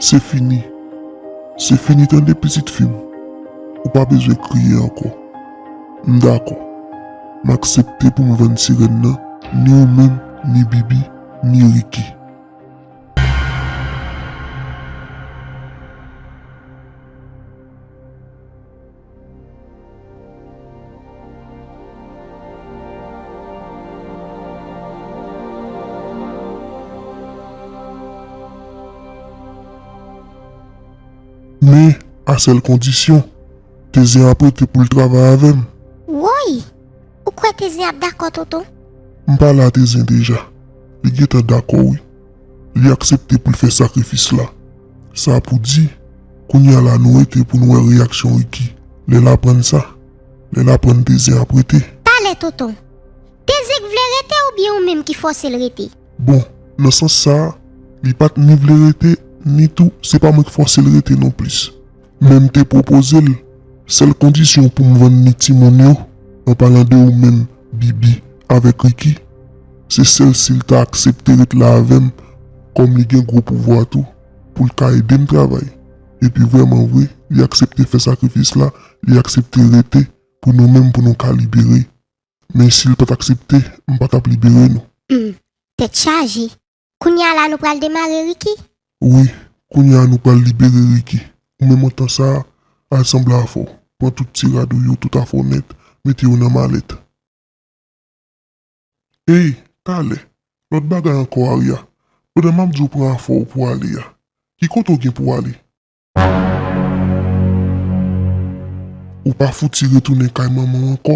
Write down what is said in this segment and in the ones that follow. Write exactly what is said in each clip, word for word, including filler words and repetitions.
Se fini. Se fini tande pitit fi m. Ou pa bezwen kriye ankò. M dakò. M aksepte pou m vann sirèn nan, ni ou menm, ni Bibi, ni Ricky. Men, a sèl kondisyon, Tezen ap rete pou l travay avè m. Woy! Ou kwè Tezen ap dakò, tonton? M pale a Tezen deja. Li gentan dakò, wi. Li aksepte pou l fè sakrifis la. Sa pou di, kounye a la nou rete pou n wè reyaksyon Ricky lè l aprann sa, lè l aprann Tezen ap rete. Talè, tonton. Tezen k vle rete oubyen ou menm ki fòse l rete? Bon, nan sans sa a, li pa t ni vle rete, ni tou, se pa mwen k fòse l rete non plis. Men m te pwopoze l, sèl kondisyon pou m vann ni timoun yo, an palan de ou menm, Bibi, avèk Ricky, se sèl si l ta aksepte ret la avè m, kòm li gen gwo pouvwa tou, pou l ka ede m travay. Epi vrèman vre, li aksepte fè sakrifis la, li aksepte rete pou nou menm pou nou ka libere. Men si l pa t aksepte, m pa t ap libere nou. Hmm, tèt chaje. Kounye a la nou pral demare, Ricky? Wi, kounye a nou pral libere Ricky. Ou menm an tan sa a, al sanble afè w. Pran tout ti rad ou yo, tout afè w nèt, mete yo nan malèt. Ey, talè, lòt bagay ankò, Arya. Pandan m ap di w pran afè w pou ale a, ki kote w gen pou w ale? Ou pa fouti retounen kay manman w ankò,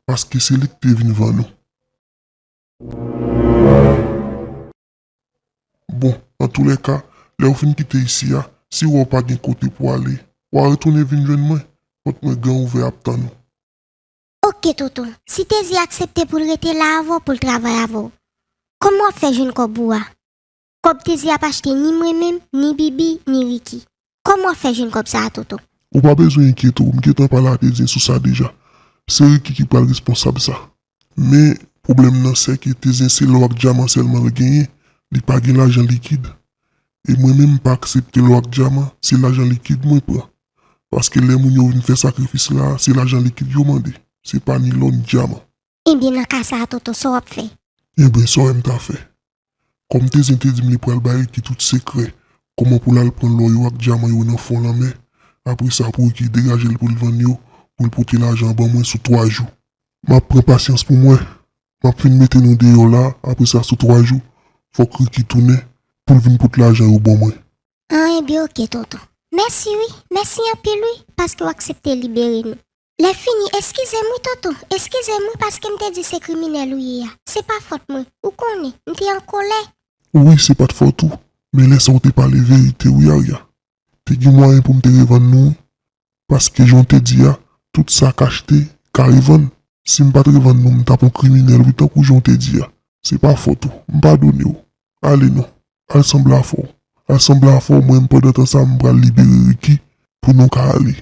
paske se li k te vin vann ou. Bon, antoulèka, lè w fin kite isi a, si w wè w pa gen kote pou w ale, w a retounen vin jwenn mwen, pòt mwen gran ouvè ap tann ou. Oke, tonton, si Tezi aksepte pou l rete la avè w, pou l travay avè w, kòman w ap fè jwenn kòb ou a? Kòb Tezi ap achte ni mwen menm, ni Bibi, ni Ricky. Kòman w ap fè jwenn kòb sa a, tonton? Ou pa bezwen enkyete w, m gentan pale a Tezi sou sa deja. Se Ricky ki pral responsab sa. Men, pwoblèm nan, se ke Tezi se lò ak dyaman sèlman l genyen, li pa gen lajan likid. E mwen menm, m pa aksepte lò ak dyaman, se lajan likid mwen pran. Paske lè moun yo vin fè sakrifis la, se lajan likid yo mande. Se pa ni lò ni dyaman. Ebyen, nan ka sa a, tonton, sa w ap fè? Ebyen, sa w wè m ta fè? Kòm Tezen te di m li pral bay Ricky tout sekrè, kòman pou l al pran lò yo ak dyaman yo nan fon lanmè, apre sa pou Ricky degaje l pou l vann yo, pou l pote lajan an ban mwen sou twa jou. M ap pran pasyans pou mwen. M ap fin mete nou deyò la, apre sa sou twa jou, fòk Ricky tounen pou l vin pote lajan yo ban mwen. An, ebyen, oke, tonton. Mèsi wi, mèsi anpil wi, paske w aksepte libere nou. Lè fini, eskize m wi, tonton, eskize m wi, paske m te di se kriminèl ou ye a. Se pa fòt mwen, ou konnen, m te an kòlè. Wi, se pa t fòt ou, men lè sa w te pale verite wi, Arya. Te gen mwayen pou m te revann nou wi. Paske jan w te di a, tout sa k achte, ka revann. Si m pa t revann nou, m t ap yon kriminèl wi, tankou jan w te di a. Se pa fòt ou, m padone w. Ale non, al sanble afè w. Al sanble afè w, mwen menm pandan tan sa a, m pral libere Ricky pou nou ka ale.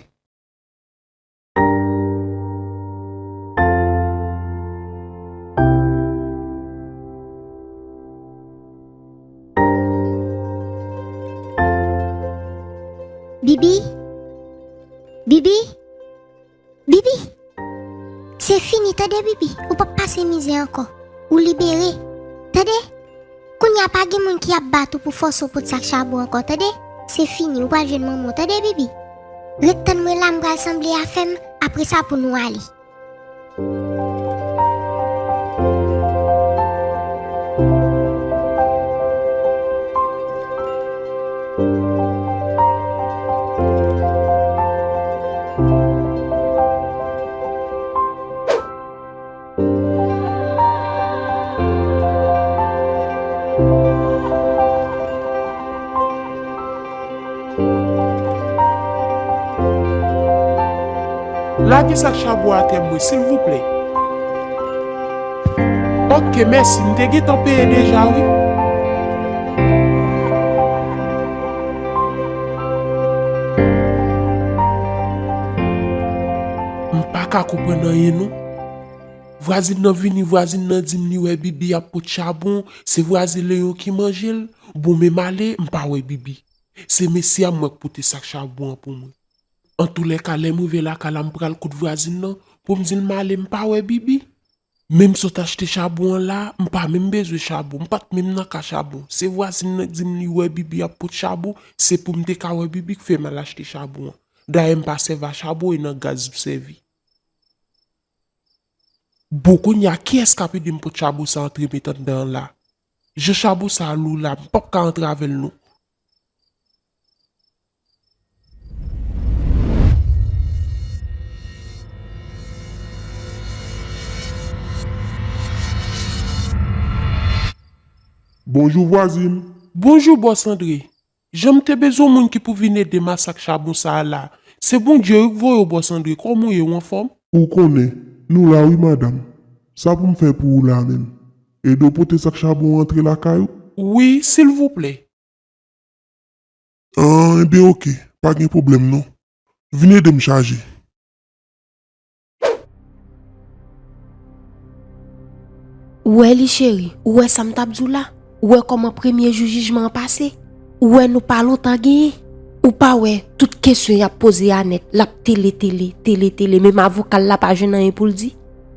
Bibi? Bibi? Bibi! Se fini, tande, Bibi. Ou p ap pase mizè ankò. Ou libere. Tande? Kounye a pa gen moun ki ap bat ou pou fòse w pot sak chabon ankò, tande? Se fini, ou pral jwenn manman w, tande, Bibi? Ret tann mwen la, m pral sanble afè m, apre sa pou nou ale. Lage sak chabon atè mwen, silvouplè. Oke, mèsi, m te gentan peye deja, wi. M pa ka konprann anyen, non. Vwazin nan vini, vwazin nan di m li wè Bibi ap pot chabon, se vwazen Leyon ki manje l. Bon, men m ale, m pa wè Bibi. Se mesye a m wè k pote sak chabon an pou mwen. Antoulèka, lè m rive lakay la, m pral kot vwazin nan pou m di l m ale, m pa wè Bibi. Men m sot achte chabon an la, m pa menm bezwen chabon, m pa t menm nan ka chabon. Se vwazin nan k di m li wè Bibi ap pot chabon, se pou m te ka wè Bibi k fè m al achte chabon an. Dayè m pa sèvi a chabon, e nan gaz m sèvi. Bon, kounye a, kiyès k ap ede m pot chabon sa antre met anndan an la? Jan chabon sa lou la, m p ap ka antre avè l non. Bonjou, vwazin. Bonjou, bòs Andre. Jan m te bezwen moun ki pou vin ede m a sak chabon sa a la. Se Bondye wi k voye w, bòs Andre. Kòman w ye, w anfòm? Ou konnen, nou la wi, madanm. Sa pou m fè pou ou la menm? Ede w pote sak chabon antre lakay ou? Wi, silvouplè. An, enben oke, pa gen pwoblèm non. Vin ede m chaje. Ou wè li, cheri, ou wè sa m t ap di w la? Ou wè kòman premye jou jijman an pase? Ou wè nou pa lontan genyen? Ou pa wè tout kesyon y ap poze Anèt, l ap tele, tele, tele, tele, menm avoka l la pa jwenn anyen pou l di?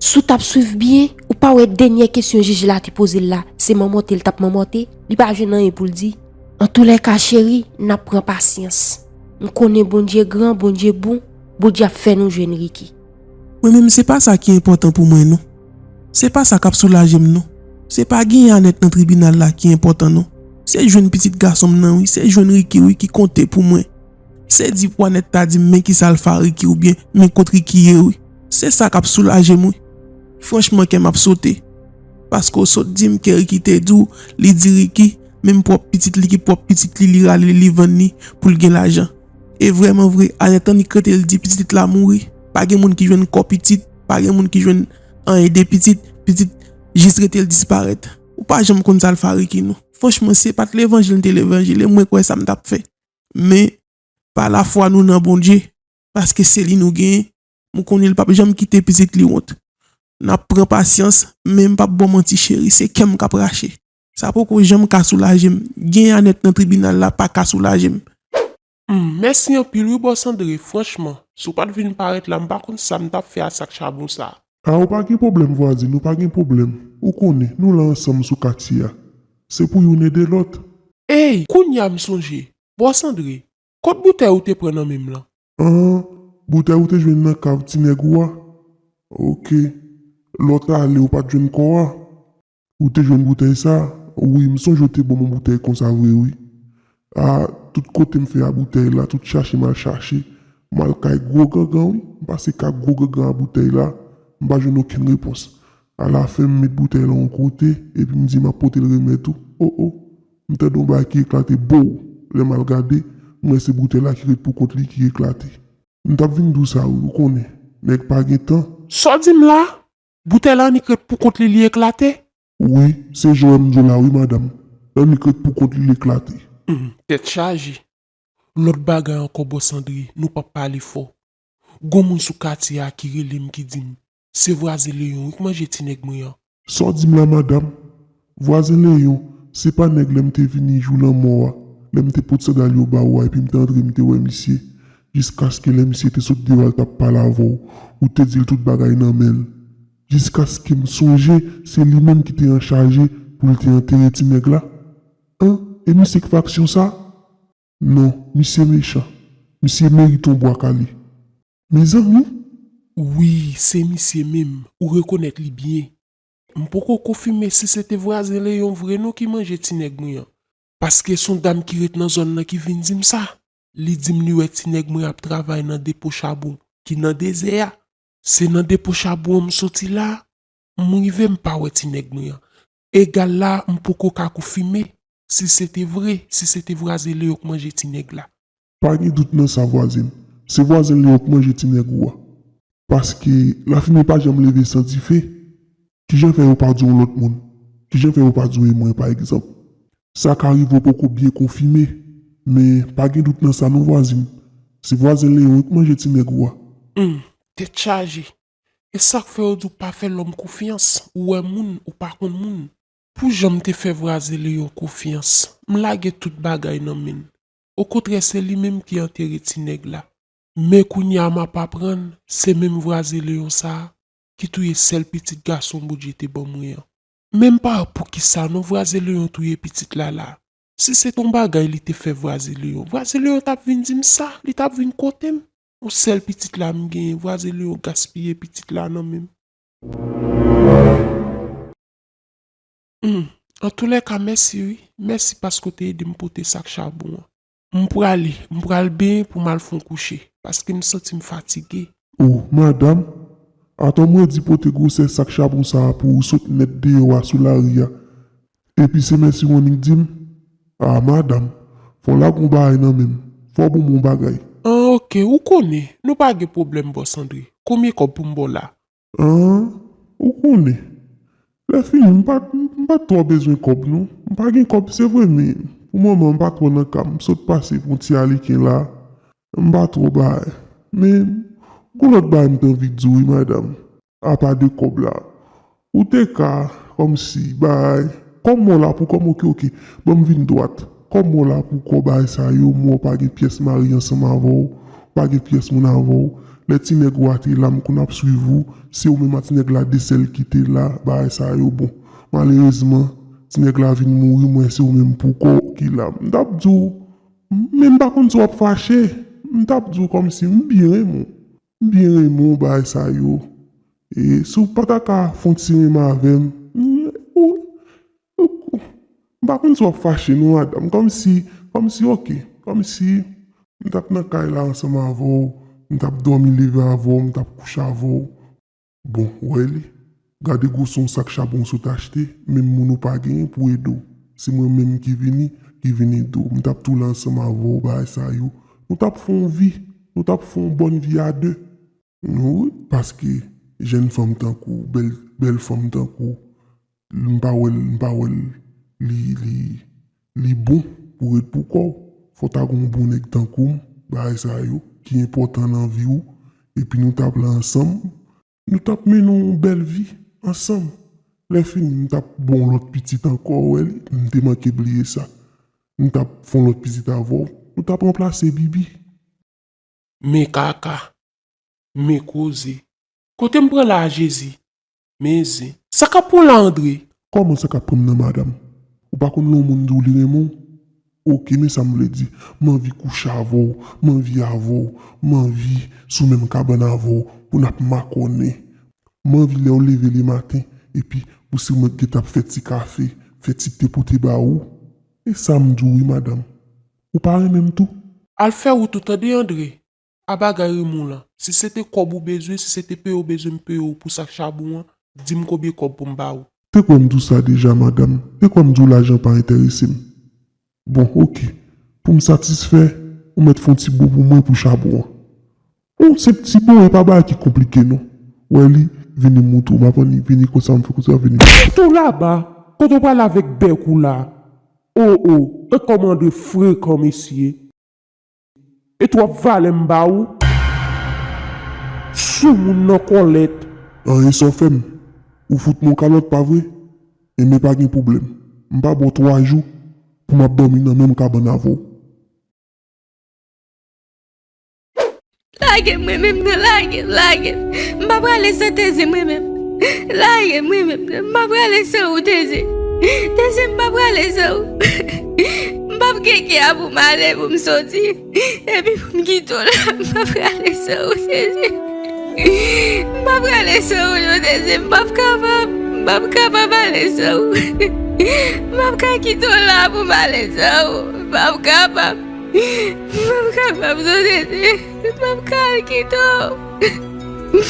Si w t ap swiv byen, ou pa wè dènyè kesyon jij la te poze l la, se manmòte l t ap manmòte, li pa jwenn anyen pou l di. Antoulèka, cheri, n ap pran pasyans. M konnen Bondye gran, Bondye bon, Bondye ap fè nou jwenn Ricky. Mwen menm, se pa sa ki enpòtan pou mwen non. Se pa sa k ap soulaje m non. Se pa genyen Anèt nan tribinal la ki enpòtan non. Se jwenn pitit gason m nan wi, se jwenn Ricky wi ki konte pou mwen. Se di pou Anèt ta di m men kisa l fè a Ricky oubyen men kot Ricky ye wi. Se sa k ap soulaje m wi. Franchman, kè m ap sote. Paske w sot di m ke Ricky te di w, li di Ricky, menm pwòp pitit li ki pwòp pitit li, li rale li, li vann li pou l gen lajan. E vrèman vre, Anèt annik rete l di pitit la mouri. Pa gen moun ki jwenn kò pitit, pa gen moun ki jwenn anyen de pitit, pitit jis rete l disparèt. Ou pa janm konn sa l fè a Ricky non. Franchman, se pa t levanjil m te levanjile, mwen kwè sa m t ap fè. Men, pa lafwa nou nan Bondye, paske se li nou genyen, m konnen l p ap janm kite pitit li wont. N ap pran pasyans, men m p ap ba w manti cheri, se kè m k ap rache. Sa poko janm ka soulaje m. Gen Anèt nan tribinal la pa ka soulaje m. Hmm, mèsi anpil wi, bòs Andre, franchman, si w pa t vin parèt la, m pa konn sa m t ap fè a sak chabon sa a. A, ou pa gen pwoblèm, vwazin, ou pa gen pwoblèm. Ou konnen, nou la ansanm sou katye a. Se pou youn ede lòt. Ey, kounye a m sonje. Bòs Andre, kot boutèy ou te pran nan men m lan? An, boutèy ou te jwenn nan kav ti nèg ou a? Oke. Lè w t ale, ou pa t jwenn kò a? Ou te jwenn boutèy sa? Wi, m sonje w te ban m yon boutèy konsa vre, wi. A, tout kote m fè a boutèy la, tout chache m al chache. M al kay gwo gangan, wi. M pase kay gwo gangan a boutèy la, m pa jwenn okenn repons. Alafen, m met boutèy la yon kote, epi m di m ap pote l remèt ou. O, o! M tande yon bagay ki eklate, bow! Lè m al gade, m wè se boutèy la ki ret pou kont li ki eklate. M t ap vin di w sa wi, ou konnen, nèg pa gen tan. Sa w di m la? Boutèy la annik ret pou kont li, li eklate? Wi, se jan w wè m di w la wi, madanm. L annik ret pou kont li, l eklate. Humm, tèt chaje. Lòt bagay ankò, bòs Andre, nou p ap pale fò. Gon moun sou katye a ki rele m, ki di m, se vwazen Leyon wi k manje ti nèg mwen an. Sa w di m la, madanm? Vwazen Leyon, se pa nèg lè m te vini jou lanmò a, lè m te pot sandal yo ba ou a epi m te antre m te wè misye, jiskaske lè misye te sot deyò al t ap pale avè w, ou te di l tout bagay nan men l. Jiskaske m sonje se li menm ki te anchaje pou l te antere ti nèg la. An, e misye k fè aksyon sa? Non, misye mechan. Misye merite yon bwa kale. Mezanmi! Wi, se misye menm, ou rekonèt li byen. M poko konfime si se te vwazen Leyon vre non ki manje ti nèg mwen an. Paske se yon dam ki ret nan zòn nan ki vin di m sa. Li di m li wè ti nèg mwen ap travay nan depo chabon ki nan dezè a. Se nan depo chabon an m soti la, m rive m pa wè ti nèg mwen an. Egal la, m poko ka konfime si se te vre, si se te vwazen Leyon k manje ti nèg la. Pa gen dout nan sa, vwazen m. Se vwazen Leyon k manje ti nèg ou a. Paske lafimen pa janm leve san dife. Kijan fè yo pa di yon lòt moun? Kijan fè yo pa di w e mwen, pa egzanp? Sa ka rive w poko byen konfime, men pa gen dout nan sa non, vwazen m. Se vwazen Leyon wi k manje ti nèg ou a. Humm, tèt chaje. E sa k fè yo di w pa fè lòm konfyans, ou wè moun, ou pa konn moun. Pou jan m te fè vwazen Leyon konfyans, m lage tout bagay nan men l. Okontrè, se li menm ki antere ti nèg la. Men kounye a m ap aprann, se menm Vwaze Leyon sa a ki touye sèl pitit gason Bondye te ban mwen an. Men m pa wè poukisa non Vwaze Leyon touye pitit la la. Si se t on bagay li te fè Vwaze Leyon, Vwaze Leyon t ap vin di m sa, li t ap vin kote m. On sèl pitit la m genyen, Vwaze Leyon gaspiye pitit la nan men m. Hmm. Antoulèka, mèsi wi. Mèsi paske w te ede m pote sak chabon an. M prale, m pral benyen pou m al fè on kouche, paske m santi m fatige. O, madanm, atò m redi pote gwosè sak chabon sa a pou ou sot nèt deyò a sou lari a. Epi se mèsi w annik di m? A, madanm, fò w lage on bagay nan men m. Fò w ban m on bagay. An, oke, ou konnen, nou pa gen pwoblèm, bòs Andre. Konbyen kòb pou m ba w la? An, ou konnen. Lè fini, m pa, m pa twò bezwen kòb, non. M pa gen kòb, se vre, men pou moman, m pa twò nan ka. M sot pase pou yon ti aliken la. M pa twò bay. Men, gon lòt bagay m te anvi di w, wi, madanm. Apa de kòb la. Ou te ka, kòmsi, bay. Kòm mò la pou kòm, oke, oke. Ban m vin dwat. Kòm mò la pou kò bagay sa yo, mò pa gen pyès mari ansanm avè w, pa gen pyès moun avè w. Lè ti nèg ou a te la, m konn ap swiv ou, se ou menm ak ti nèg la de sèl ki te la, bagay sa yo bon. Malerezman, ti nèg la vin mouri, mwen se ou menm pou kò ki la. M t ap di w, men m pa konn si w ap fache. M t ap di w kòmsi m byen renmen w. M byen renmen w, bagay sa yo. E si w pa ta ka fè on ti renmen avè m, m, ou, ou, m pa konn si w ap fache non, madanm. Kòmsi, kòmsi, oke. Kòmsi m t ap nan kay la ansanm avè w, m t ap dòmi leve avè w, m t ap kouche avè w. Bon, ou wè li. Gade gwosè on sak chabon w sot achte, menm moun ou pa genyen pou ede w. Se mwen menm ki vini, ki vin ede w. M t ap tou la ansanm avè w, bagay sa yo. Nou t ap fè on vi, nou t ap fè on bòn vi a de. Wi, paske jèn fanm tankou w, bèl, bèl fanm tankou w, m pa wè l, m pa wè l, li, li, li bon pou ret pou kò w. Fò w ta gon bon nèg tankou m, bagay sa yo, ki enpòtan nan vi w, epi nou t ap la ansanm, nou t ap mennen yon bèl vi ansanm. Lè fini, m t ap ba w lòt pitit ankò, ou wè li, m te manke bliye sa. M t ap fè yon lòt pitit avè w, nou t ap ranplase Bibi. Men kaka. Men koze. Kote m pran la a Jezi? Men zen. Sa k ap pran la Andre? Kòman sa k ap pran m nan madanm? Ou pa konn lè yon moun di w li renmen w? Oke, men sa m vle di. M anvi kouche avè w, m anvi avè w, m anvi sou menm kabann avè w pou n ap makònen. M anvi lè w leve lematen, epi pou se ou mèt gentan ap fè ti kafe, fè ti te pote ba ou. E sa m di w wi madanm. Ou pa renmen m tou? Al fè wout ou tande Andre. A bagay renmen w lan. Si se te kòb ou bezwen, si se te peye w bezwen m peye w pou sak chabon an, di m konbyen kòb pou m ba ou. Te kwè m di w sa deja madanm. Te kwè m di w lajan pa enterese m. Bon, oke. Pou m satisfè, ou mèt fè on ti bon pou mwen pou chabon an. On senp ti bon, e pa bagay ki konplike non. Ou wè li, vini m moutre w, m ap annik vini konsa, m fè konsa, vini. Tou laba, kote w prale avèk bèk ou la? O, o, e kòman de frekan mesye? E twòp valè m ba ou? Soumoun nan kòlèt. Anyen sa w fè m? Ou fout mwen yon kalòt, pa vre? Enben pa gen pwoblèm. M pa ba w twa jou pou m ap dòmi nan menm kabann avè w. Lage m, mwen menm, non, lage m, lage m. M pa prale san Teze, mwen menm. Lage m, mwen menm, non, m pa prale san ou, Teze. Teze, m pa prale san ou. M p ap gen kè a pou m ale, pou m soti. Epi pou m kite w la, m p ap prale san ou, Teze. M p ap prale san ou, non, Teze. M p ap kapab. M p ap kapab ale san ou. M p ap ka kite w la pou m ale san ou. M p ap kapab. M p ap kapab non Tete, m p ap ka al kite w.